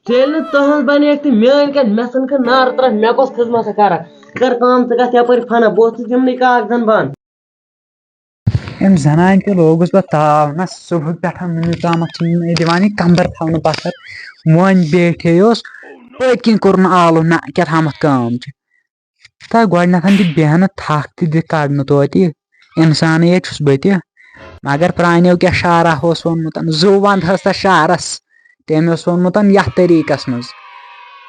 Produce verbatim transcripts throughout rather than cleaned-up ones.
ژےٚ ییٚلہِ نہٕ تٕہٕنٛز بَنے تہٕ میٛٲنۍ کَتہِ، مےٚ ژھٕن کھٕ نارٕ ترٛٹھ، مےٚ کۄس خدمت ژٕ کَرَکھ؟ کَر کٲم، ژٕ گژھ یَپٲرۍ فَنہ، بہٕ اوسُس یِمنٕے کاغذَن بَنٛد۔ أمۍ زَنانہِ تہِ لوگُس بہٕ تاونَس، صُبحُک پٮ۪ٹھ وٕنیُک تامَتھ چھِنہٕ مےٚ دِوان یہِ کَمبَر تھاونہٕ پَتھَر۔ وۄنۍ بیٖٹھے یوس، پٔتۍ کِنۍ کوٚر نہٕ آلو، نہ کیٛاہ تھامَتھ کٲم چھِ۔ تہٕ گۄڈٕنٮ۪تھ دِ بیٚہنہٕ تھَکھ تہِ دِ کَڑنہٕ توتہِ، اِنسانٕے یے چھُس بہٕ تہِ۔ مگر پرٛانیو کیٛاہ شعرا اوس ووٚنمُت، زُو وَنٛدہَس تَتھ شعرَس، تٔمۍ اوس ووٚنمُت یَتھ طریٖقَس منٛز،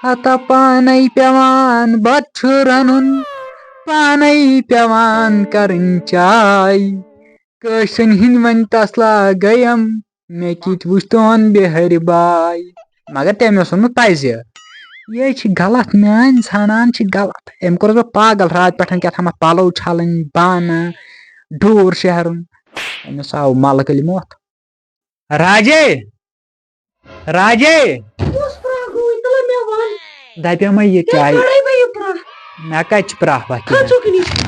ہتا پانَے پٮ۪وان بَتہٕ چھُ رَنُن، پانَے پٮ۪وان کَرٕنۍ چاے۔ کٲشرٮ۪ن ہِنٛدۍ وۄنۍ تسلا گٔیم، مےٚ کِتھ وٕچھ تون بِہٲرۍ باے۔ مگر تٔمۍ اوس ووٚنمُت پَزِ۔ یہِ چھِ غلط، میٛٲنۍ زنان چھِ غلط۔ أمۍ کوٚرُس بہٕ پاگل راتہٕ پٮ۪ٹھ کیٛاہ تھامَتھ پَلو چھَلٕنۍ، بانہٕ، ڈوٗر شیرُن۔ أمِس آو مَلہٕ کٔلۍ موتھ۔ راجے! راجے! کُس پرٛاہ گوٚوُے؟ تَلہ مےٚ وَن۔ دَپیو مےٚ یہِ کیٛاہ چاے۔ کَڑے بہٕ یہِ پرٛاہ؟ مےٚ کَتہِ چھِ پرٛاہ وَتھ؟ کھژُکھ نِش۔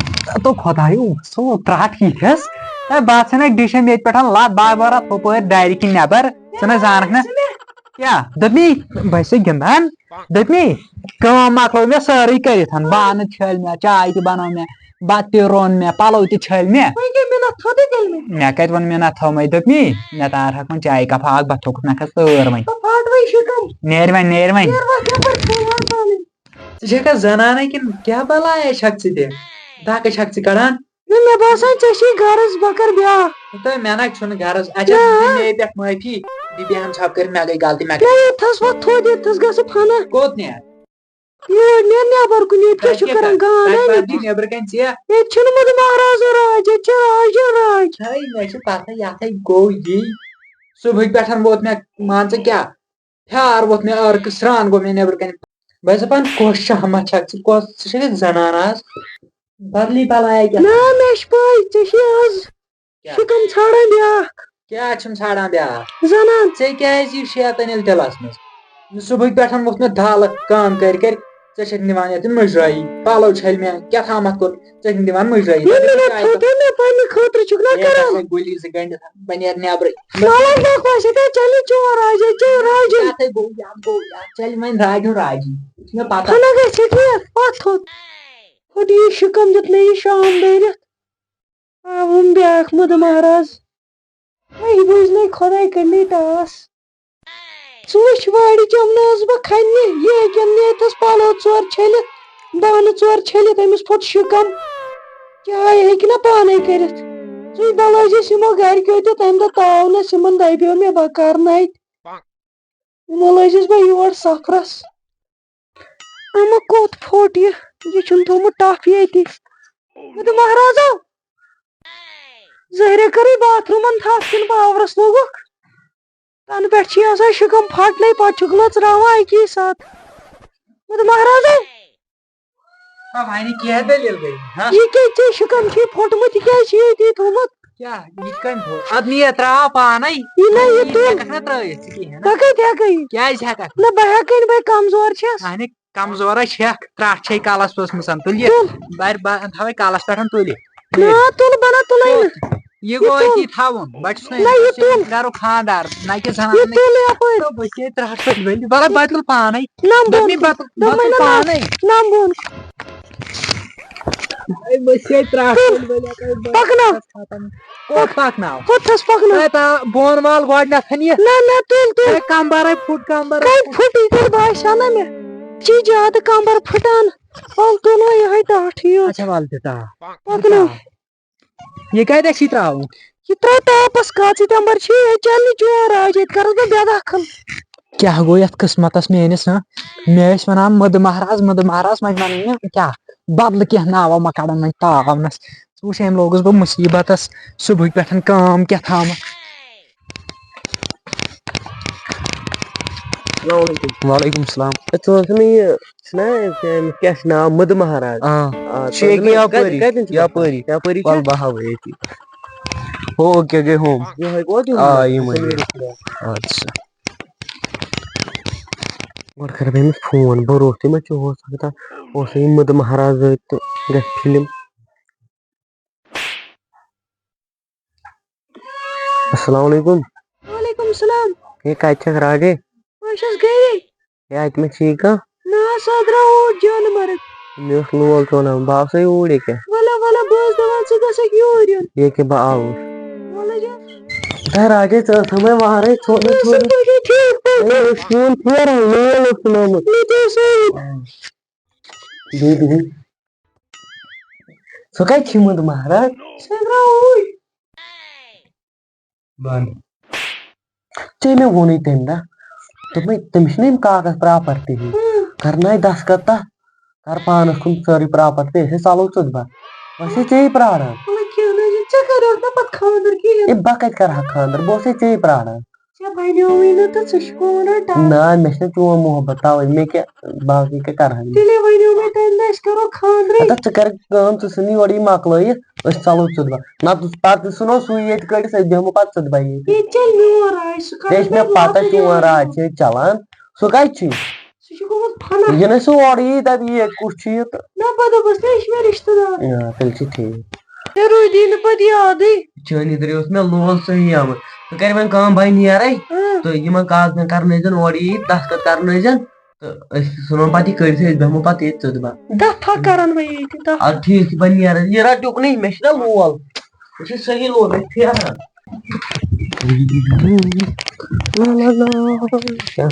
تو خۄدایو، سُہ پرٛاہ یی چھَس۔ تۄہہِ باسان اَکھ ڈِش ییٚتہِ پٮ۪ٹھ لَتھ بابارَتھ ہُپٲرۍ دارِ کِنۍ نٮ۪بَر۔ ژٕ نہ زانَکھ نہ۔ ژٕ مےٚ۔ کیٛاہ؟ دوٚپمی، بہٕ چھُسے گِنٛدان۔ دوٚپمی، کٲم مۄکلٲو مےٚ سٲرٕے کٔرِتھ۔ بانہٕ چھٔلۍ مےٚ، چاے تہِ بَنٲو مےٚ۔ بَتہٕ تہِ روٚن مےٚ، پَلو تہِ چھٔلۍ مےٚ۔ وۄنۍ کیٛاہ مِنت تھوٚو تہٕ تیٚلہِ مےٚ؟ مےٚ کَتہِ ووٚن مِنت تھٲومَے؟ دوٚپمی، مےٚ تار ہَکھ وۄنۍ چایہِ کَپا اَکھ، بَتہٕ تھوٚکُتھ نَکھَس تٲر وۄنۍ۔ تہٕ پھاٹ وۄنۍ شِکَم۔ نیرِ وۄنۍ، نیرِ وۄنۍ۔ نیر وۄنۍ یَپٲرۍ ژھٕنۍ وۄنۍ پَنٕنۍ۔ ژٕ چھَکھا زَنانَے کِنہٕ کیٛاہ بَلایا چھَکھ ژٕ تہِ؟ دَکہٕ چھَکھ ژٕ کَڑان؟ نہ، مےٚ باسان ژےٚ چھُے غرض بہٕ کَرٕ بیٛاکھ۔ تہٕ مےٚ نَے چھُنہٕ غرض۔ اچھا، نہ۔ دِ مے پٮ۪ٹھ معٲفی۔ دِ بیٚہن ژھۄپہٕ کٔرِتھ، مےٚ گٔے غلطی، مےٚ نہ، گٔے۔ یَتھ تھَس وۄتھ تھوٚد، یَتھ تھَس گژھِ فَنہ۔ کوٚت نیر؟ یور نیر نٮ۪بر کُن، ییٚتہِ کیٛاہ چھُ تَتہِ کیٛاہ کران؟ کَرٕ؟ گان تَتہِ ہے پَتہٕ نِچ۔ نٮ۪برٕ کَنہِ ژےٚ۔ ییٚتہِ چھُنہٕ مُدٕ مہرازُن راج، ییٚتہِ چھُ راجُن راج۔ ہے، مےٚ چھُ پَتہ، یَتھَے گوٚو یی۔ صُبحٕکۍ پٮ۪ٹھ ووت مےٚ، مان ژٕ کیٛاہ، پھیٛار ووت مےٚ عٲرقہٕ، سرٛان گوٚو مےٚ نٮ۪برٕ کَنہِ۔ بہٕ ہسا پَن کۄس شہمت چھَکھ ژٕ، کۄس، ژٕ چھَکھ زَنان آز، بدلی بَلایا کیٛاہ؟ نہ، مےٚ چھِ پَے، ژےٚ چھِ آز کیٛاہ؟ شِکَم ژھانٛڈان بیٛاکھ۔ کیٛاہ چھُم ژھانٛڈان بیٛاکھ؟ زَنان۔ ژےٚ کیٛازِ یہِ شیطٲنی دِلَس منٛز؟ صُبحٕکۍ پٮ۪ٹھ ووٚتھ مےٚ دالہٕ کٲم کٔرۍ کٔرۍ، ژےٚ چھَکھ نِوان یَتھ مٔجرٲیی، پَلو چھٔلۍ مےٚ، کیٛاہ تھامَتھ کوٚر، ژےٚ چھَکھ دِوان مٔجرٲیی۔ یہِ مےٚ دَپان، تھوٚو تہٕ مےٚ پَننہِ خٲطرٕ چھُکھ نا ہے، کران۔ یَتھ ہسا گُلی زٕ گٔنٛڈِتھ، بہٕ نیرٕ نٮ۪برٕے۔ مَلَس دَکھ وَسہِ تہٕ چَلہِ چون راج، ہے چون راج۔ یَتھ ہے گوٚو، یَتھ گوٚو، یَتھ چَلہِ وۄنۍ راجُن راجی۔ یہِ چھِ مےٚ پَتہ۔ ہَنا گژھِ ٹھیٖک، پَتھ تھوٚد۔ ہُہ یہِ شِکَم دیُت مےٚ یہِ شام دٲرِتھ۔ آوُم بیٛاکھ مُدٕ مہراز۔ وۄنۍ بوٗز نے خۄداے کٔرنٕے ٹاس۔ ژٕ وٕچھ وارِ چَمنٲوٕس بہٕ کھَنہِ، یہِ ہیٚکن نہٕ ییٚتَس پَلو ژور چھٔلِتھ، بانہٕ ژور چھٔلِتھ، أمِس پھوٚٹ شِکَم۔ چاے ہیٚکہِ نہ پانَے کٔرِتھ۔ ژٕے بَلٲجِس یِمو گَرِکیو تہِ تَمہِ دۄہ تاونَس، یِمَن دَپیو مےٚ بہٕ کَرنہٕ اَتہِ۔ یِمو لٲجِس بہٕ یور سفرس۔ اما کوٚت پھوٚٹ یہِ؟ یہِ چھُن تھوٚومُت ٹپھ ییٚتی۔ مےٚ دوٚپ، مہرازو، زہرے کٔرٕے باتھ روٗمن تھپھ کِنہٕ پاورس لوگُکھ؟ تنہٕ پٮ۪ٹھ چھِ آسان شِکم پھٹنَے، پتہٕ چھُکھ لٔژراوان اکی ساتہٕ۔ مےٚ دوٚپ، مہرازو، ہا، وَنہِ کیٛاہ دٔلیٖل گٔے؟ ہا؟ یہِ کیٛاہ ژےٚ شِکم چھُے پھوٚٹمُت؟ یہِ کیٛازِ چھُے ییٚتی تھوٚومُت؟ کیٛاہ؟ یہِ کَمہِ پھوٚٹ؟ اَدٕ نہٕ یہِ ترٛاو پانَے۔ یہِ نہ، یہِ یہِ تُل۔ ہٮ۪کَکھ نہ ترٛٲوِتھ ژٕ کِہیٖنۍ نہ۔ بہٕ کَتہِ ہٮ۪کہٕ یہِ؟ کیٛازِ ہٮ۪کَکھ؟ نہ، بہٕ ہٮ۪کَے نہٕ، بہٕ کمزور چھَس۔ اَہَنہِ کمزورے چھَکھ، ترٛٹھ چھے کَلَس پھٔسمٕژ۔ تُل یہِ۔ تُل۔ بَرِ بہٕ تھاوَے کَلَس پٮ۪ٹھ تُلہِ۔ نہ، تُل، بہٕ نہ تُلَے نہٕ۔ کوٚت؟ یہِ یہِ گوٚو تُل۔ أتی تھاوُن۔ بہٕ چھُس نہٕ نہ، یہِ أمِس تُل۔ گَرُک خانٛدار، نہ کہِ زَنان یہِ نہٕ۔ تُل یَپٲرۍ۔ بہٕ چھُسے ترٛٹھ پٲٹھۍ ؤلِو۔ وَلہٕ بہٕ تُلہٕ پانَے۔ نہ، بہٕ دوٚپمَے تُل۔ بہٕ تُل، دوٚپمَے بہٕ نہ، تُلہٕ نہ۔ پانَے۔ نہ، بہٕ ہے، بہٕ چھُسے ترٛٹھ تُل۔ پٲٹھۍ ؤلِو، ہے، بہٕ پَکناو۔ چھُس ختم۔ کوٚت پَکناو؟ کوٚت چھَس پَکناو؟ ہے، تا بۄن وال گۄڈٕنٮ۪تھ یہِ۔ نہ، نہ، تُل، تُل۔ ہے، کَمبَرَے پھُٹ، کَمبَرَے کَتہِ پھُٹ۔ پھُٹ؟ یہِ کَتہِ باسیٛو نہ مےٚ؟ یہِ چھِ زیادٕ کَمبَر پھٕٹان۔ وَلہٕ تُل وۄنۍ یِہوٚے ٹاٹھٕے یوت۔ اچھا، وَلہٕ تہِ تا۔ پَکناو۔ یہِ کَتہِ آسی ترٛاوُن؟ یہِ ترٛاو تاپَس، کَتھ سۭتۍ اَمبَر چھِ؟ یہِ چَلہِ نہٕ چون راج، ییٚتہِ کَرَس بہٕ بے دَخل۔ کیٛاہ گوٚو یَتھ قٕسمَتَس میٛٲنِس، ہہ؟ مےٚ ٲسۍ وَنان مٔدٕ مہراز، مٔدٕ مہراز، وۄنۍ وَنان مےٚ کیٛاہ؟ بدلہٕ کینٛہہ ناوا ما کَڑَن وۄنۍ تاونَس۔ ژٕ وٕچھ، أمۍ لوگُس بہٕ مُصیٖبتَس، صُبحٕکۍ پٮ۪ٹھ کٲم کیٛاہ تھامَتھ۔ السلام علیکم۔ وعلیکم السلام۔ ہے، ژٕ وَن تہٕ مےٚ یہِ، چھُنہ أمِس کیٛاہ چھُ ناو؟ مٔدٕ مہراز۔ آ۔ آ، ژٕ چھُ وَن ییٚکیٛاہ تہٕ مےٚ، یَپٲری، کَتہِ، کَتٮ۪ن چھُ یَپٲری۔ یَپٲری چھا؟ وَلہٕ بہٕ ہاوَے ییٚتی۔ ہُہ کیٛاہ گٔے ہُم؟ یِہوٚے گوٚو تِہُنٛد آ، نمبر۔ یِمَے۔ اَدٕ سا۔ گۄڈٕ کَرٕ بہٕ أمِس فون، بہٕ روٚٹ تٔمۍ، مےٚ چھُ، ہو سکتا اوسُے مٔدٕ مہراز أتۍ تہٕ گژھِ فِلم۔ السلام علیکم۔ وعلیکم السلام۔ ہے، کَتہِ چھَکھ راجے؟ بہٕ چھَس گَرے۔ ہے، اَتہِ ما چھِ یہِ کانٛہہ؟ نہ، سُہ درٛاو اوٗرۍ جانہٕ مرگ۔ مےٚ اوس لول ژٕ وَنان، بہٕ آسَے اوٗرۍ ییٚکیٛاہ۔ وَلہ، وَلہ، بہٕ اوسُس دَپان، ژٕ گژھکھ یوٗرۍ یُن۔ ییٚکیٛاہ بہٕ آوُس۔ وَلہ جان۔ ہے راجے، ژٕ ٲسہٕ ہَمے وارَے، ژھوٚٹ نہٕ اَصٕل ژھوٚٹ۔ پٲٹھۍ، ٹھیٖک پٲٹھۍ۔ ہے، اوس فون پھیران، لول اوس ترٛوومُت۔ مےٚ تہِ اوس سۭتۍ۔ بیٚیہِ دِمہٕ۔ سُہ کَتہِ چھُ یِمَن مہراز؟ سُہ درٛاو اوٗرۍ۔ بنٛد۔ ژےٚ مےٚ ووٚنُے تَمہِ دۄہ، دوٚپمَے، تٔمِس چھِنہ یِم کاغذ پراپرٹی ہِنٛدۍ۔ اۭں۔ کَرناے دستخط تَتھ، کَر پانَس کُن سٲرٕے پراپرٹی، أسۍ ہے ژَلو ژُتبا۔ وۄنۍ چھِ ژےٚ پرٛاران۔ وَلہٕ کینٛہہ نہ حظ چھُنہٕ، ژےٚ کَریوتھ نہ پَتہٕ خانٛدر کِہیٖنۍ۔ ہے، بہٕ کَتہِ کَرٕ ہا خانٛدر؟ بہٕ اوسَے ژےٚ پرٛاران۔ ژےٚ بنیووُے نہٕ تہٕ ژٕ چھُکھ وَنان ٹَس۔ نہ، مےٚ چھِنہٕ چون محبت، تَوَے مےٚ کیٛاہ، باقٕے کیٛاہ کَرٕ ہا؟ تیٚلے وَنیو مےٚ تَمہِ دۄہ أسۍ کَرو خانٛدرٕے۔ ہَتہٕ ژٕ کَر کٲم، ژٕ ژھٕن یورٕ یہِ مۄکلٲیِتھ، أسۍ ژَلو ژُتبا۔ نہ، تہٕ پَتہٕ ژھٕنو سُے ییٚتہِ کٔڑِتھ، أسۍ بیٚہمو پَتہٕ ژُتبا ییٚتہِ۔ ییٚتہِ چھےٚ میون راے، سُہ کَرو ژےٚ چھِ مےٚ پَتہ لَتہٕ چون یورٕ۔ راے چھِ ییٚتہِ چَلان، سُہ کَتہِ چھُے؟ سُہ چھُ گوٚمُت فَنَکھ۔ یہِ نَے سُہ اورٕ یی، دَپہِ یہِ ییٚتہِ کُس چھُ یہِ تہٕ۔ نہ، پَتہٕ دوٚپُس نہ، یہِ چھُ مےٚ رِشتہٕ دار۔ آ، تیٚلہِ چھُ ٹھیٖک۔ ژےٚ روٗدی نہٕ پَتہٕ یادٕے۔ چٲنی دٔرۍ اوس مےٚ لول صحیح آمُت۔ ژٕ کَرِ وۄنۍ کٲم، بہٕ نیرَے اۭں۔ تہٕ یِمَن کاغذَن کَرنٲیزٮ۪ن اورٕ یی، دستخط کَرنٲیزٮ۪ن تہٕ أسۍ ژھٕنو پَتہٕ یہِ کٔڑِتھ، أسۍ بیٚہمو پَتہٕ ییٚتہِ ژُتبا۔ دَفا کَرَن وۄنۍ ییٚتہِ، دَفا۔ اَدٕ ٹھیٖک چھُ، بہٕ نیرَے۔ یہِ رَٹ یُکنُے، مےٚ چھُنہ لول۔ یہِ چھُ صحیح لول، مےٚ چھُ پھیران۔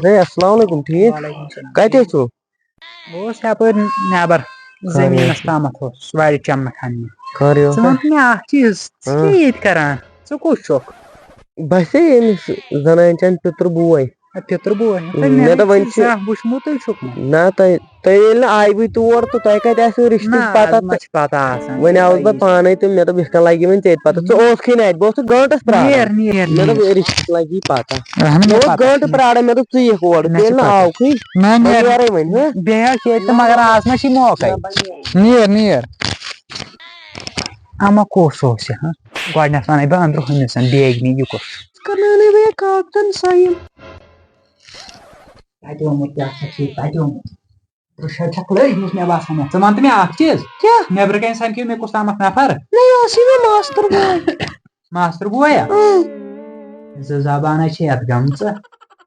ہے، السلام علیکم، ٹھیٖک؟ وعلیکم السلام۔ کَتہِ ٲسِو؟ بہٕ اوسُس یَپٲرۍ نٮ۪بر، خٲرٕے زٔمیٖنَس اوسُے۔ تامَتھ اوسُس، وارِ چَمنہٕ کھننہِ۔ خٲرٕے ژٕ اوسا؟ وَن تہٕ مےٚ اَکھ چیٖز، ژٕ ہاں۔ کیٛاہ ییٚتہِ کَران؟ ژٕ کُس چھُکھ؟ بَسے أمِس زَنانہِ چَنٛد پِتُر بوے۔ اے، پِتُر بوے؟ ہُم، تۄہہِ مےٚ مےٚ دوٚپ، وۄنۍ چھُ زانٛہہ وٕچھمُتُے چھُکھ نہٕ۔ نہ، تۄہہِ، تۄہہِ ییٚلہِ نہٕ آیوٕے تور، تہٕ تۄہہِ کَتہِ آسِوٕ رِشتٕچ نہ، پَتہ؟ آز ما تہٕ چھِ پَتہ آسان؟ وۄنۍ آوُس بہٕ پانے تہٕ مےٚ دوٚپ، یِتھ کٔنۍ لَگہِ وۄنۍ ژیٚتہِ پَتہ۔ ژٕ اوسکھٕے نہٕ اَتہِ، بہٕ اوسُس گٲنٛٹَس پرٛاران۔ نیر، نیر، مےٚ دوٚپ، نیر۔ رِشتَس لَگہِ پَتہ۔ اَہَن، مےٚ مےٚ اوس پَتہ گٲنٛٹہٕ چھِ۔ پرٛاران، مےٚ دوٚپ، ژٕ یِکھ اورٕ۔ مےٚ تیٚلہِ چھِ نہٕ پَتہ۔ آوکھٕے۔ نہ، وۄنۍ نیر۔ نیرَے وۄنۍ، ہہ؟ بیٚیہِ حظ چھِ ییٚتہِ تہٕ مگر آز ما چھِ موقعے۔ نیر، نیر۔ اما کُس اوس یہِ، ہہ؟ گۄڈٕنٮ۪تھ وَنَے بہٕ أنٛدرٕ ہُمِس، بیگنہِ، یہِ کُس؟ ژٕ کَرناونَے بہٕ یہِ کاکدَن sign۔ تَتہِ آمُت کیٛاہ سا چھُے تَتہِ آمُت؟ پرٛیشَر چھَکھ لٔجمٕژ مےٚ باسان یَتھ۔ ژٕ وَن تہٕ مےٚ اَکھ چیٖز۔ کیٛاہ؟ نٮ۪برٕ کَنہِ سَمکھیو مےٚ کُس تامَتھ نفر۔ نہ، یہِ اوسُے مےٚ ماستٕر بوے۔ ماستٕر بویا؟ اۭں۔ زٕ زبانہ چھِ یَتھ گٔمژٕ۔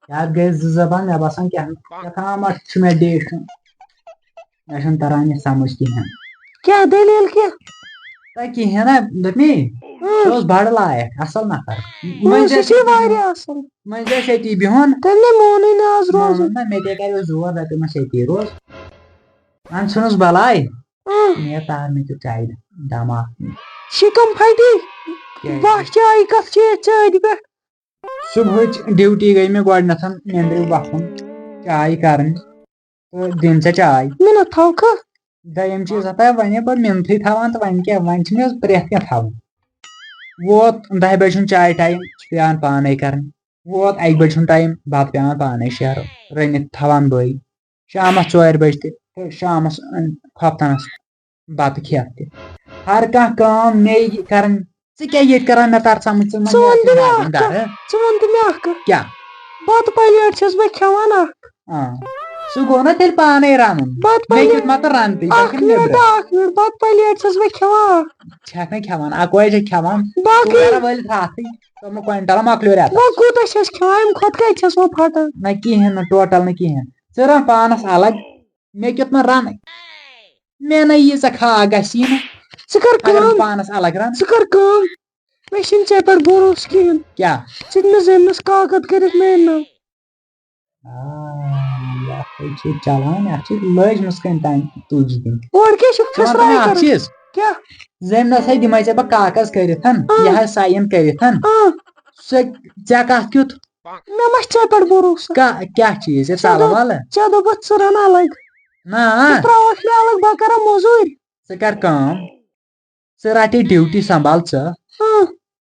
یَتھ گٔے زٕ زبان، مےٚ باسان کیٛاہ، کیٛاہ تامَتھ چھُ مےٚ ڈیشُن۔ مےٚ چھُنہٕ تَران یہِ سَمٕجھ کِہیٖنۍ۔ کیٛاہ دٔلیٖل کیٛاہ؟ تۄہہِ کِہیٖنۍ نہ دوٚپمے، اۭں۔ سُہ اوس بَڑٕ لایق، اَصٕل نفر۔ اۭں، وۄنۍ سُہ چھِ واریاہ اَصٕل۔ وۄنۍ چھِ أسۍ ییٚتی بِہُن۔ تٔمۍ نے مونُے نہٕ آز روزُن۔ مونُن نہ، مےٚ تہِ کَرِ زور، دَپہِ مےٚ چھِ ییٚتی روز۔ وۄنۍ ژھٕنُس بَلاے۔ اۭں۔ مےٚ تار مےٚ کیُتھ چایہِ دَماکھ۔ شِکَم پھَٹی۔ کیٛازِ؟ واہ، چایہِ کَپ چیٚیَتھ ژٲدِ پٮ۪ٹھ۔ صُبحٕچ ڈیوٹی گٔے مےٚ گۄڈٕنٮ۪تھ نیٚنٛدرِ وۄتھُن، چاے کَرٕنۍ تہٕ دِنۍ ژےٚ چاے۔ مِنَت تھاوکھٕ؟ دوٚیِم چیٖز ہَسا وَنے بہٕ مِنتھٕے تھاوان تہٕ وۄنۍ کیٛاہ، وۄنۍ چھِ مےٚ پرٛٮ۪تھ کینٛہہ تھاوُن۔ ووت دَہہِ بَجہِ ہُنٛد چاے ٹایم، سُہ چھُ پٮ۪وان پانَے کَرٕنۍ۔ ووت اَکہِ بَجہِ ہُنٛد ٹایم، بَتہٕ پٮ۪وان پانَے شیرُن، رٔنِتھ تھاوان بٔلۍ۔ شامَس ژورِ بَجہِ تہِ تہٕ شامَس، اَن-، خۄفتَنَس بَتہٕ کھٮ۪تھ تہِ۔ ہر کانٛہہ کٲم مے یہِ کَرٕنۍ۔ ژٕ کیٛاہ ییٚتہِ کَران مےٚ تَر سَمٕجھ؟ ژٕ مےٚ ژٕ وَن تہٕ مےٚ اَکھ کَتھ، دَرٕ۔ ژٕ وَن تہٕ مےٚ اَکھ کَتھ۔ کیٛاہ؟ بَتہٕ پَلیٹ چھَس بہٕ کھٮ۪وان اَکھ۔ آ۔ سُہ گوٚو نا تیٚلہِ پانَے رَنُن۔ بَتہٕ مےٚ پَلیٹ۔ کیُتھ ما تہٕ رَنتٕے، ژےٚ اَکھ چھُنہٕ مِنَٹ، نیٚبرٕ۔ اَکھ مِنَٹ، بَتہٕ پَلیٹ چھَس بہٕ کھٮ۪وان اَکھ۔ چھَکھ نہ کھٮ۪وان، اَکوے چھَکھ کھٮ۪وان۔ باقٕے۔ ژٕ کَرٕ وٲلِتھ ہَتھٕے، ژٕ مہٕ کویِنٹَل مۄکلیو رٮ۪تَس۔ وۄنۍ کوٗتاہ چھَس کھٮ۪وان؟ اَمہِ کھۄتہٕ کَتہِ چھَس وۄنۍ پھَٹان؟ نہ کِہیٖنۍ نہٕ، ٹوٹَل نہٕ کِہیٖنۍ۔ ژٕ رَن پانَس اَلگ۔ مےٚ کیُتھ نہٕ رَنٕے۔ مےٚ نَے ییٖژاہ کھاکھ گژھی نہٕ۔ ژٕ کر اگر بہٕ کٲم۔ پانَس الگ رَنہٕ۔ ژٕ کر کٲم۔ مےٚ چھُنہٕ ژےٚ پٮ۪ٹھ بھروسہٕ کِہیٖنۍ۔ کیٛاہ؟ ژٕ دِ مےٚ زٔمیٖنَس کاکد کٔرِتھ میٛانہِ ناوٕ۔ آ، یَتھ ہے چھِ چَلان، یَتھ چھِ لٲجمٕژ کٔمۍ تام تُج دِنۍ۔ اورٕ کیٛاہ چھُکھ ژٕ وَن تہٕ مےٚ پھِسراے اَکھ کَران؟ چیٖز۔ کیٛاہ؟ زٔمیٖنَس ہے دِمَے ژےٚ بہٕ کاغذ کٔرِتھ، آ۔ یہِ حظ ساین کٔرِتھ۔ آ۔ سُہ ژےٚ کَتھ کیُتھ؟ مےٚ ما چھِ ژےٚ پٮ۪ٹھ بھروسہٕ؟ کا-، کیٛاہ چیٖز؟ یہِ ژےٚ سالہٕ دوٚپ-، والہٕ؟ ژےٚ دوٚپُتھ ژٕ رَن الگ۔ نہ۔ ژٕ ترٛاوَکھ مےٚ الگ، بہٕ کَرا موٚزوٗرۍ۔ ژٕ کَر کٲم، ژٕ رَٹ یہِ ڈیوٹی سنبھال ژٕ۔ ہاں۔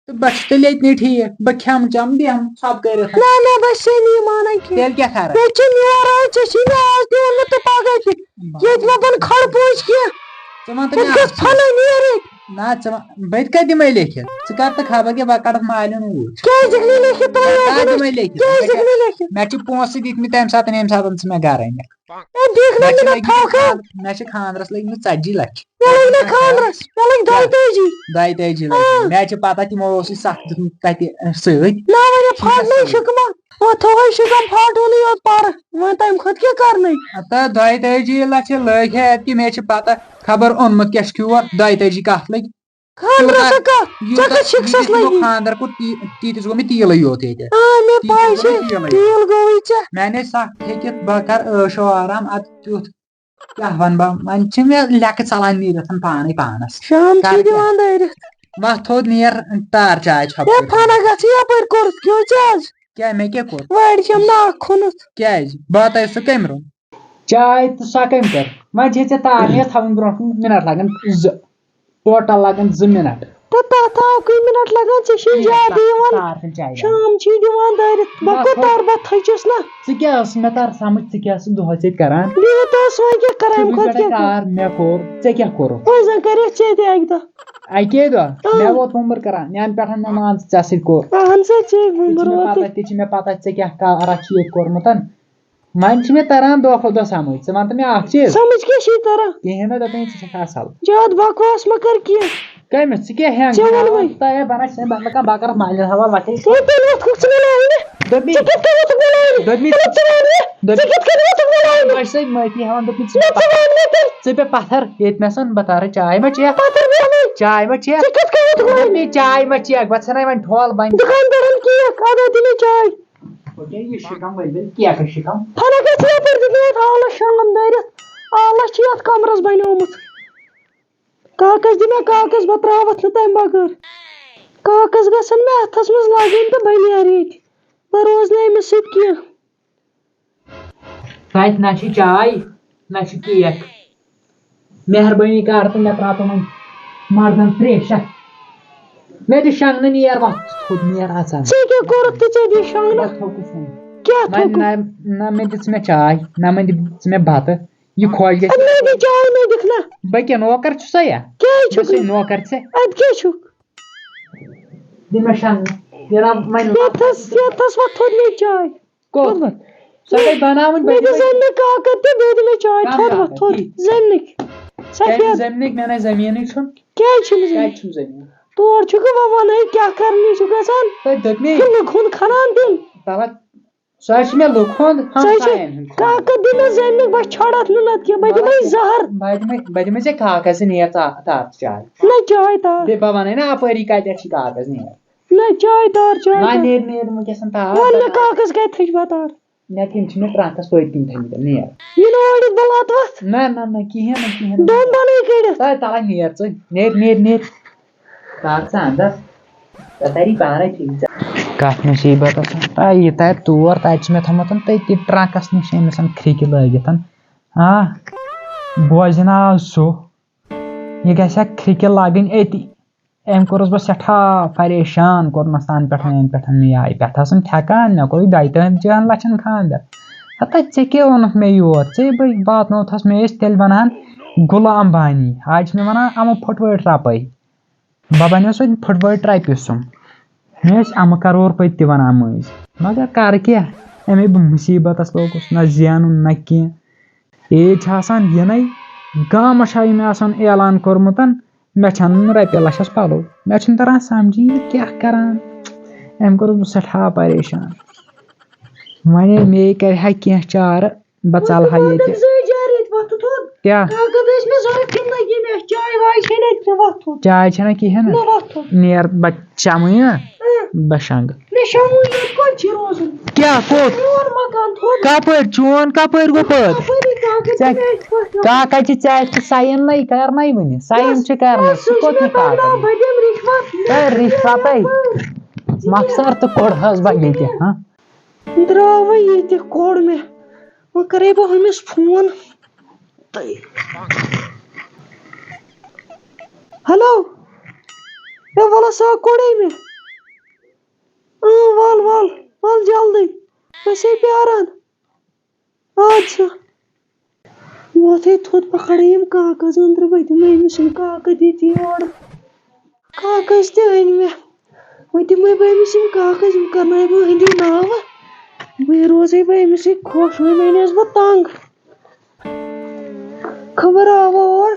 تہٕ بہٕ چھُس تیٚلہِ ییٚتنٕے ٹھیٖک، بہٕ کھٮ۪مہٕ چٮ۪مہٕ بیٚہمہٕ ژھۄپہٕ کٔرِتھ۔ نہ، نہ، بہٕ چھَس نہٕ یہِ مانان کینٛہہ۔ تیٚلہِ کیٛاہ کَرٕ؟ مےٚ چھُ نیران، ژےٚ چھُے نہٕ آز تہِ ووٚنمُت تہٕ پَگاہ تہِ۔ ییٚتہِ مےٚ بَنہٕ کھڑ پوٗنٛچ کینٛہہ۔ ژٕ وَن تہٕ مےٚ ییٚتہِ اَکھ گژھِ چیٖز۔ پھَلٲنۍ نیرٕنۍ۔ نہ، ژٕ وَن، بہٕ تہِ کَتہِ دِمَے لیکھِتھ؟ ژٕ کَر تہٕ خبر کیٛاہ، بہٕ کَڑَتھ مالیُن اوٗرۍ۔ کیٛازِ دِکھ نہٕ لیکھِتھ تۄہہِ بہٕ کَتہِ یوکُن؟ دِمَے لیکھِتھ؟ کیٛازِ دِکھ نہٕ لیکھِتھ؟ مےٚ چھِ پونٛسہٕ دِتمٕتۍ تَمہِ ساتہٕ، ییٚمہِ ساتہٕ ژٕ مےٚ گَرَے نِکھ۔ اے، دِکھ نہ مےٚ چھِ مِنَت لٔگمٕتۍ تھاو کھا۔ خان-، مےٚ چھِ خانٛدرَس لٔگمٕتۍ ژَتجی لَچھ۔ مےٚ لٔگۍ نہٕ خانٛدرَس، مےٚ لٔگۍ دۄیہِ تٲجی۔ دۄیہِ تٲجی لٔگۍ۔ آ۔ مےٚ چھِ پَتہ، تِمو اوسُے سَکھ دیُتمُت تَتہِ، اَ، سۭتۍ۔ نہ، وۄنۍ یہِ پھاٹنٕے چھُکھ ما۔ وۄنۍ تھوہے شِکم پھاٹوٗنٕے یوت پرٕ، وۄنۍ تَمہِ کھۄتہٕ کیٛاہ کرنٕے؟ ہتا دۄیہِ تٲجی لَچھِ لٔگۍ ہے اَتہِ، کہِ مےٚ چھِ پتہ، خبر اوٚنمُت کیٛاہ چھُ کیوٗر، دۄیہِ تٲجی کَتھ لٔگۍ؟ خانٛدرس تیوٗتاہ، ہا کَتھ؟ ژےٚ یوٗتاہ، کَتھ شِکسَس ییٖتِس گوٚو لٔگی؟ خانٛدر کوٚر، تی-، تیٖتِس گوٚو مےٚ تیٖلٕے یوت ییٚتہِ۔ آ، مےٚ تیٖتِس پاے گوٚو چھِ، مےٚ تیٖلٕے یوت۔ تیٖل گوٚوٕے ژےٚ۔ مےٚ اَنے سَکھ ہیٚکِتھ، بہٕ کَرٕ عٲشو آرام، اَدٕ تیُتھ کیٛاہ وَنہٕ بہٕ؟ وۄنۍ چھِ مےٚ لٮ۪کہٕ ژَلان نیٖرِتھ پانَے پانَس۔ شام کَر چھِ کیٛاہ؟ دِوان دٲرِتھ۔ وۄتھ تھوٚد نیر، تار چاے چھۄپھ ہے، کٔرِتھ۔ فنہ گژھِ یَپٲرۍ کوٚرُتھ کیٛاہ ژےٚ آز؟ کیٛاہ مےٚ کیٛاہ کوٚر؟ وارِ چھَم ناکھ کھوٚنُتھ۔ کیٛازِ؟ بہٕ ہَتاے سُہ کَمہِ روٚن؟ چاے تہٕ سۄ کَمہِ کٔر؟ وۄنۍ چھے ژےٚ تار نیر تھاوٕنۍ برونٛٹھ کُن، مِنٹ لَگَن زٕ۔ ٹوٹل لَگَن زٕ مِنٹ۔ تہٕ تَتھ آو کٔہۍ مِنٹ لَگان؟ ژےٚ چھے مِنٹ زیادٕ لَگَن یِوان۔ تار تہٕ چاے شام چھِ دِوان دٲرِتھ۔ بہٕ بَس کوٚت وۄنۍ۔ تَر، بہٕ تھٔچِس نہ۔ ژٕ کیٛاہ ٲسٕس مےٚ تَر سَمٕجھ، ژٕ کیٛاہ ٲسٕس دۄہَس ییٚتہِ کَران؟ بِہِتھ ٲس وۄنۍ کیٛاہ کَران، تُہۍ اَمہِ کھۄتہٕ کیٛاہ کَرٕ؟ کار مےٚ کوٚر، ژےٚ کیٛاہ کوٚرُتھ؟ وۄنۍ زَن کَریتھ ژےٚ تہِ اَکہِ دۄہ۔ اَکے دۄہ؟ اۭں۔ مےٚ ووت وُمبٕر کَران، یَنہٕ پٮ۪ٹھ مےٚ مان ژٕ ژےٚ سۭتۍ کوٚر۔ اَہَن سا، ژےٚ تہِ چھِ وُمبٕر مےٚ پَتہ، ووتُے۔ تہِ چھِ مےٚ پَتہ ژےٚ کیٛاہ کارا چھُ ییٚتہِ کوٚرمُت۔ وۄنۍ چھِ مےٚ تران دۄہ کھۄتہٕ دۄہ سمجھ۔ ژٕ وَن تہٕ مےٚ اکھ چیٖز۔ سمجھ کیٛاہ چھُے تران؟ کِہیٖنۍ نہٕ، دَپان ژٕ چھَکھ اَصٕل۔ زیادٕ بکواس مہ کر کینٛہہ۔ کٔمِس؟ ژٕ کیٛاہ ہٮ۪نٛگ ژےٚ چھُکھ ووٚنمَے۔ ہٮ۪وان؟ تۄہہِ ہے بَنان چھِ مےٚ لَگان بکرَس مالہِ ہٮ۪وان وَتھٕے۔ ژٕ تیٚلہِ ووٚتھُکھ ژٕ مےٚ لاینہِ۔ دوٚپمَے۔ ژٕ کِتھ کٔنۍ ووٚتھُکھ مےٚ لاینہِ؟ دوٚپمَے۔ ژٕ کِتھ کٔنۍ ووٚتھُکھ مےٚ لاینہِ؟ بہٕ چھُسَے معٲفی ہٮ۪وان، دوٚپمَے ژٕ مےٚ ژٕ وَن مےٚ تیٚلہِ۔ ژٕ بیٚہہ پَتھَر، ییٚتہِ نَسَن بہٕ تارٕ چاے ما چیٚکھ؟ پَتھَر بیٚہمَے۔ چاے ما چیٚکھ؟ ژٕ کِتھ کٔنۍ ووٚتھُکھ مےٚ لاینہِ؟ دوٚپمَے چاے ما چیٚکھ؟ بہٕ ژھٕنَے وۄنۍ ٹھۄل بَنہِ۔ دُکاندارَن کیک، اَدٕ دِ مےٚ چاے۔ وۄنۍ کیٛاہ یہِ شِکَم ؤلۍ ؤلۍ کیکَس شِکَم؟ فلک ٲسۍ یَپٲرۍ دیُتمُت آلَس شۄنٛگَن دٲرِتھ۔ آلَس چھُ یَتھ کَمرَس بَنیومُت۔ کاکَس دِ مےٚ کاکَس، بہٕ ترٛاوَتھ نہٕ تَمہِ بغٲر۔ کاکَس گژھن مےٚ اَتھَس منٛز لَگٕنۍ تہٕ بہٕ نیرٕ ییٚتہِ۔ بہٕ روزٕ نہٕ أمِس سۭتۍ کینٛہہ۔ تَتہِ نہ چھِ چاے، نہ چھِ کیک۔ مہربٲنی کر تہٕ مےٚ ترٛاو تِمن مردن تریشہ۔ مےٚ دِ شۄنٛگنہٕ، نیر وۄتھ تھوٚد، نیر اژان۔ ژےٚ کیٛاہ کوٚرُتھ تہٕ ژےٚ دِ شۄنٛگنہٕ؟ مےٚ تھوٚکُس وۄنۍ۔ کیٛاہ وۄنۍ تھوٚکُتھ؟ نہ، نہ مےٚ دِژ مےٚ چاے، نہ مےٚ دِژ مےٚ بتہٕ۔ یہِ خۄش گژھِ۔ اَدٕ مےٚ دِ چاے، مےٚ دِکھ نہ۔ بہٕ کیٛاہ نوکر چھُسا یا؟ کیٛازِ بہٕ چھُکھ چھُسے نہٕ؟ نوکر ژےٚ۔ اَدٕ کیٛاہ چھُکھ؟ دِ مےٚ شۄنٛگنہٕ۔ یہِ رب وۄنۍ یَتھس، یَتھس وۄتھ تھوٚد مےٚ چاے۔ کوٚت؟ کوٚت وۄتھ؟ سۄ گٔے بناوٕنۍ، مےٚ بہٕ دِ دِمے زَن مےٚ کاکد تہٕ بیٚیہِ دِ مےٚ چاے۔ کم تھوٚد وۄتھ، کاکد؟ تھوٚد۔ تی۔ زٔمیٖنٕکۍ۔ کیٛازِ سفید۔ زٔمیٖنٕکۍ؟ مےٚ نَے زٔمیٖنٕے چھُنہٕ۔ کیٛازِ چھُنہٕ زٔمیٖن؟ کَتہِ چھُم زٔمیٖن؟ تور چھُکھ وۄنۍ وَنان کیٛاہ کرنہِ چھُ گژھان؟ تۄہہِ دوٚپمے۔ کِنہٕ لُکھ ہُنٛد کھنان دیُن؟ تَلہ، سُہ حظ چھُ مےٚ لُکھ ہُنٛد، ژےٚ چھُ ہمساین ہُنٛد کھنان۔ کاکد دِ مےٚ زٔمیٖنٕکۍ، بہٕ چھۄڑَتھ نہٕ نَتہٕ کینٛہہ، بہٕ دِمَے مطلب، زَہر۔ بہٕ دِمَے، بہٕ دِمَے ژےٚ کاکَس نیر ژا-، تار چاے۔ نہ چاے تار۔ بیٚیہِ بہٕ وَنَے نا اَپٲری کَتٮ۪تھ چھِ کاکَس نیر۔ نہ چاے تار، چاے وۄنۍ تار۔ نیر، نیر وٕنکیٚس تار۔ وَن نہٕ کاکَس کَتہِ تھٔج بہٕ تار۔ نہ تِم چھِ مےٚ ٹرٛنٛکَس پٔتۍ کِنۍ تھٲیمٕتۍ، نیر۔ یہِ نہٕ وٲلِتھ بہٕ لَتہٕ وَتھ۔ نہ، نہ، نہ، کِہیٖنۍ نہٕ، کِہیٖنۍ نہٕ۔ دۄن دۄنٕے کٔڑِتھ۔ تَلہٕ، تَلہٕ، نیر ژٕ، نیر، نیر، نیر۔ تار ژٕ اَندَر۔ ژےٚ تَری پانَے ٹھیٖک ژےٚ۔ کَتھ مُصیٖبتَس منٛز؟ آ، یہِ تَرِ تور، تَتہِ چھِ مےٚ تھوٚمُت تٔتی ٹرٛنٛکَس نِش أمِس کھرٛکہِ لٲگِتھ۔ آ، بوزِ نہ آز سُہ۔ یہِ گژھِ ہا کھرٛکہِ لَگٕنۍ أتی۔ أمۍ کوٚرُس بہٕ سٮ۪ٹھاہ پریشان، کوٚرنَس تَنہٕ پٮ۪ٹھ، یَنہٕ پٮ۪ٹھ مےٚ یہِ آیہِ پٮ۪ٹھٕ ٲسٕم تھٮ۪کان، مےٚ کوٚر دۄیہِ تٲجی ہَن لَچھَن خانٛدر۔ ہتا ژےٚ کیٛاہ اوٚنُتھ مےٚ یور؟ ژےٚ بہٕ واتنوتھَس، مےٚ ٲسۍ تیٚلہِ وَنان غلام بانی، آز چھِ مےٚ وَنان اَمہٕ پھٕٹوٲرۍ رۄپَے۔ بہٕ بَنیوس وۄنۍ پھٕٹوٲرۍ رۄپیہِ سُم۔ مےٚ ٲسۍ اَمہٕ کَرور پٔتۍ تہِ وَنان مٔنٛزۍ۔ مگر کَرٕ کیٛاہ؟ اَمے بہٕ مُصیٖبتَس لوٚگُس، نہ زینُن نہ کینٛہہ۔ عیٖد چھِ آسان یِنَے، گامَس چھا أمۍ آسان اعلان کوٚرمُت، مےٚ چھَنہٕ رۄپیہِ لَچھَس پَلو۔ مےٚ چھُنہٕ تَران سَمجھی، یہِ کیٛاہ کَران۔ أمۍ کوٚرُس بہٕ سٮ۪ٹھاہ پریشان۔ وۄنۍ مے کَرِ ہا کینٛہہ چارٕ، بہٕ ژَلہٕ ہا ییٚتہِ۔ زٲے جار ییٚتہِ وۄتھُن تھوٚد۔ کیٛاہ؟ کاکد ٲسۍ مےٚ ضوٚرَتھ کِنہٕ نہ یہِ مےٚ چاے واے چھے نہ ژےٚ وۄتھُن؟ چاے چھَنہ کِہیٖنۍ نہ۔ نہ وۄتھُن۔ نیر بہٕ چَمہٕ یہِ۔ اۭں۔ بہٕ شۄنٛگہٕ۔ مےٚ شۄنٛگُے یوت کوٚت چھِ روزُن؟ کیٛاہ کوٚت؟ میون مکان تھوٚد۔ کَپٲرۍ؟ چون کَپٲرۍ گوٚو پٲدٕ؟ اَپٲری کاکد ژےٚ چھِ مےٚ اَتھِ پھٔٹھ۔ کاکد چھِ ژےٚ اَتھِ سایِن نَے، کَر نَے وٕنہِ۔ سایِن بس، چھِ کَرنَے۔ بس، سُہ سُہ کوٚت چھُ نہٕ مےٚ پَنُن ناو، کَرنَے؟ بہٕ دِمہٕ رِشوت۔ ہے، رِشوَتَے۔ مۄخصر تہٕ کوٚڑ حظ بہٕ ییٚتہِ، ہاں؟ درٛاو وۄنۍ ییٚتہِ، کوٚڑ مےٚ۔ وۄنۍ کَرَے بہٕ ہُمِس فون۔ ہیلو۔ ہے وَلہٕ سا، کوٚڑے مےٚ۔ اۭں، وَل، وَل، وَل جلدی۔ بہٕ چھَسے پیٛاران۔ اَدٕ سا۔ وۄتھَے تھوٚد، بہٕ کَڑَے یِم کاغذ أنٛدرٕ، بہٕ دِمہٕ أمِس یِم کاغذ ییٚتہِ یورٕ۔ کاغذ تہِ أنۍ مےٚ۔ وۄنۍ دِمَے بہٕ أمِس یِم کاغذ، یِم کَرناوَے بہٕ أہٕنٛدیو ناوٕ۔ وۄنۍ روزَے بہٕ أمِس سۭتۍ خۄش، وۄنۍ بَنیوس بہٕ تنٛگ۔ خبر آوا اور۔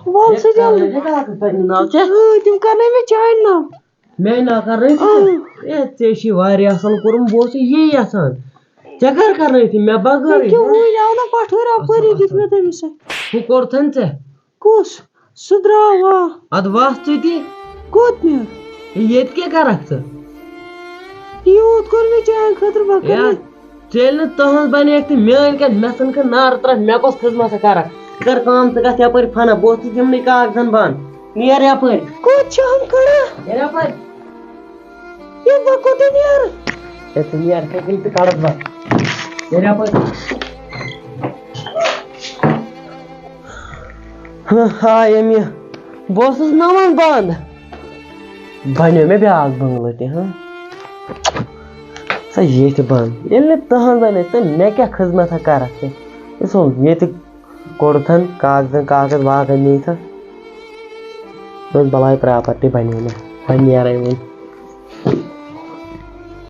وَل سا جلدی۔ اۭں، تِم کَرنٲے مےٚ چانہِ ناوٕ۔ مےٚ نہ کرنٲوتھٕے ژےٚ۔ اے، ژےٚ چھُے واریاہ اَصٕل کوٚرمُت، بہٕ اوسُس یی یَژھان۔ ژےٚ کر کرنٲوتھٕے مےٚ بغٲرٕے؟ ییٚکیٛاہ وٕنۍ آو نہ پَٹھوٲرۍ اَپٲری، دیُت مےٚ تٔمِس اَتھِ۔ ہُہ کوٚرتھَن ژےٚ؟ کُس؟ سُہ درٛاو، آ۔ اَدٕ وَتھ ژٕ تہِ۔ کوٚت نیرٕ؟ ہے، ییٚتہِ کیٛاہ کَرَکھ ژٕ؟ یوٗت کوٚر مےٚ چانہِ خٲطرٕ، وۄنۍ کَرٕ یا، مےٚ ژٕ ییٚلہِ نہٕ تٕہٕنٛز بَنیکھ تہٕ میٛٲنۍ کَتہِ، مےٚ ژھٕن کھٕ نارٕ ترٛٹھ، مےٚ کۄس خدمت ژٕ کَرَکھ؟ کَر کٲم، ژٕ گژھ یَپٲرۍ فَنہ، بہٕ اوسُس یِمنٕے کاغذَن بَنٛد۔ نیر یَپٲرۍ۔ کوٚت چھِ ہُم کَڑان؟ نیر یَپٲرۍ۔ ہے، بہٕ کوٚت نیرٕ؟ ہے، ژٕ نیر، ژےٚ کِنۍ ژٕ کَڑَکھ بَنٛد۔ نیر یَپٲرۍ۔ ہاں، ہاے أمی، بہٕ اوسُس نَوَن بَنٛد۔ بَنیو مےٚ بیٛاکھ بٔنٛگلہٕ تہِ، ہاں۔ سا ییٚتہِ بَنٛد۔ ییٚلہِ نہٕ تٕہٕنٛز بَنے، تہٕ مےٚ کیٛاہ خدمت ہا کَرَکھ ژٕ؟ یہِ سُہ ییٚتہِ کوٚڑتھَن کاغذَن، کاغذ واغذ نِیتھَن۔ دوٚپُس، بَلاے پراپرٹی بَنے مےٚ۔ وۄنۍ نیرَے وۄنۍ۔